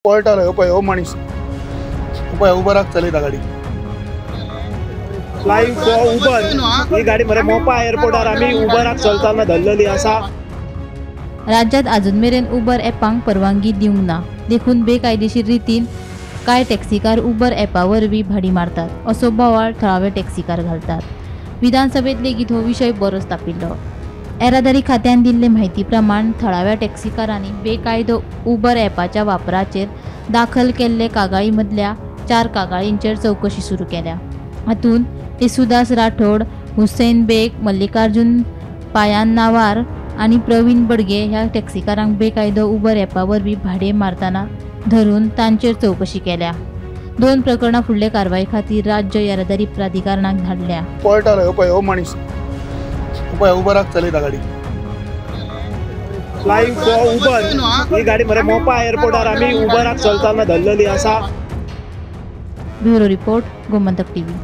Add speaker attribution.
Speaker 1: पळटालो पळय हो मनीस पळय उबराक चलयता गाडी.
Speaker 2: फ्लाइंग फॉर उबर ही गाडी मरे मोपा एअरपोर्टार आमी उबराक चलतना धरलेली आसा.
Speaker 3: राज्यात अजून मेरेन उबर ॲपांक परवानगी दिवंक ना, देखून बेकायदेशीर रितीन कांय टॅक्सीकार उबर ॲपा वरवीं भाडी मारतात असो बोवाळ थळावे टॅक्सीकार घालतात. विधानसभेत लेगीत हो विशय बरोच तापिल्लो. येरादारी खात्यान दिल्ले म्हायती प्रमाण थळाव्या टॅक्सीकारांनी बेकायदो उबर ॲपाच्या वापराचेर दाखल केल्ले कागाळी मदल्या 4 कागाळींचेर चवकशी सुरू केल्या. हातूंत येसुदास राठोड, हुसेन बेग, मल्लिकार्जुन पायान्नावार आनी प्रवीण बडगे ह्या टॅक्सीकारांक बेकायदो उबर ॲपा वरवीं भाडें मारतना धरून तांचेर चवकशी केल्या. 2 प्रकरणां फुडले कारवाये खातीर राज्य येरादारी प्राधिकरणाक धाडल्या.
Speaker 1: पळटालो पळय हो मनीस पळय उबराक चलयता गाडी.
Speaker 2: फ्लाइंग फॉर उबर ही गाडी मरे मोपा एअरपोर्टार आमी उबराक चलतना धरलेली आसा.
Speaker 3: Bureau report, Gomantak TV.